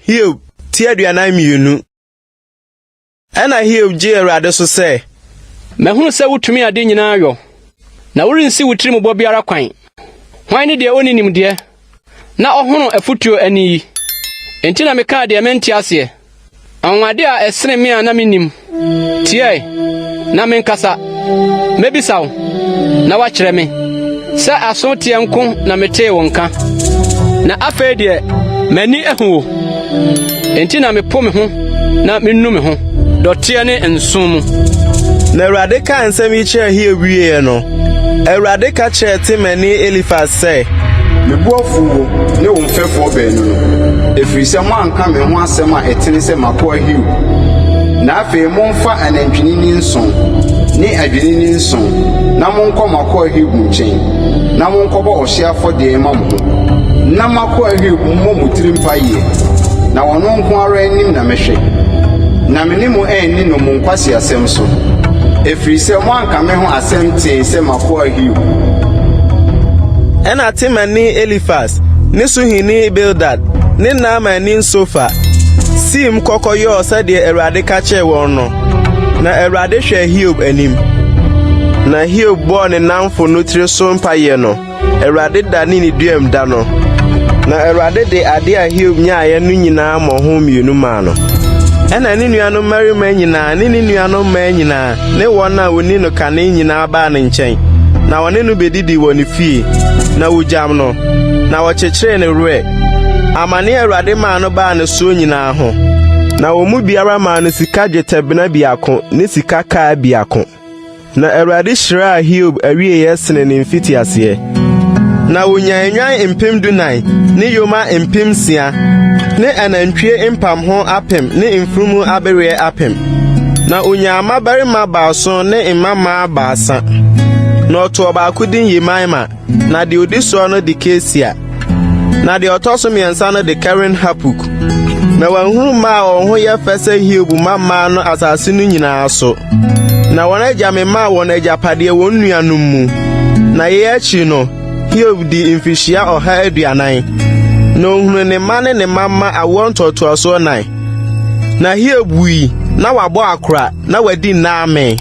Hiob ti 42. Ɛnna Hiob gyee Awurade so sɛ. Mahunu sɛ wotumi ade nyinaa yɔ, na worensi wo tirimubɔ biara kwan. Hwan ne deɛ onni nimdeɛ, na ɔhono afotuo ani yi? Enti na mekaa deɛ mente aseɛ, Anwanwade a ɛsene me a na minnim. Tie ɛ, na menkasa; mebisa wo, na woakyerɛ me. Sɛ aso teɛ nko na metee wo nka, na afei deɛ m'ani ahu wo. Enti na mepo me ho na minu me ho dɔteɛ ne nsõ mu. Na Awurade kaa nsɛm yi kyerɛɛ Hiob wieeɛ no, Awurade ka kyerɛɛ Temanni Elifas sɛ. Me bo afuw wo ne wo mfɛfoɔ baanu no, ɛfiri sɛ moanka me ho asɛm a ɛtene sɛ m'akoa Hiob. Na afei momfa anantwinini nson ne adwennini nson na monkɔ m'akoa Hiob nkyɛn, na monkɔbɔ ɔhyeɛ afɔdeɛ mma mo ho, na m'akoa Hiob mmɔ mo tiri mpaeɛ, na ɔno nko ara anim na mɛhwɛ, na me ne mo anni no mo nkwaseasɛm so, ɛfiri sɛ moanka me ho asɛm tee sɛ m'akoa Hiob. Ɛnna Temanni Elifas ne Suhini Bildad ne Naamani Sofar siim kɔ kɔyɔɔ sɛdeɛ Awurade ka kyerɛɛ wɔn no, na Awurade hwɛɛ Hiob anim. Na Hiob bɔɔ ne nnamfo no tiri so mpaeɛ no, Awurade danee ne duam da no. Na Awurade de ade a Hiob nyaeɛ no nyinaa mmɔho mmienu maa no. Ɛnna ne nuanom mmarima nyinaa ne ne nuanom mmaa nyinaa ne wɔn a wɔni no kane nyinaa baa ne nkyɛn, na wɔne no bedidii wɔ ne fie, na wogyam no, na wɔkyekyeree ne werɛ, amane a Awurade maa no baa ne soɔ nyinaa ho. Na wɔn mu biara maa no sika dwetɛbena biako ne sika kaa biako. Na Awurade hyiraa Hiob awieeɛ sene ne mfitiaseɛ. Na onyaa nnwan 14,000 ne yoma 6,000 ne anantwie mpamho 1,000 ne mfunumu abereɛ 1,000. Na onyaa mmabarima baason ne mmammaa baasa. Na ɔtoo ɔbaako din Yemima, na deɛ odi soɔ no de Kesia, na deɛ ɔtɔ so mmiɛnsa no de Keren Hapuk. Na wanhunu mmaa a wɔn ho yɛ fɛ sɛ Hiob mma mmaa no asase no nyinaa so. Na wɔn agya memaa wɔn agyapadeɛ wɔn nuanom mu. Na yei akyi no, Hiob dii mfirihyia 140, na ohunuu ne mma ne ne mma mma awoɔ ntoatoasoɔ nnan. Na Hiob wui na wabɔ akora na wadi nna amee.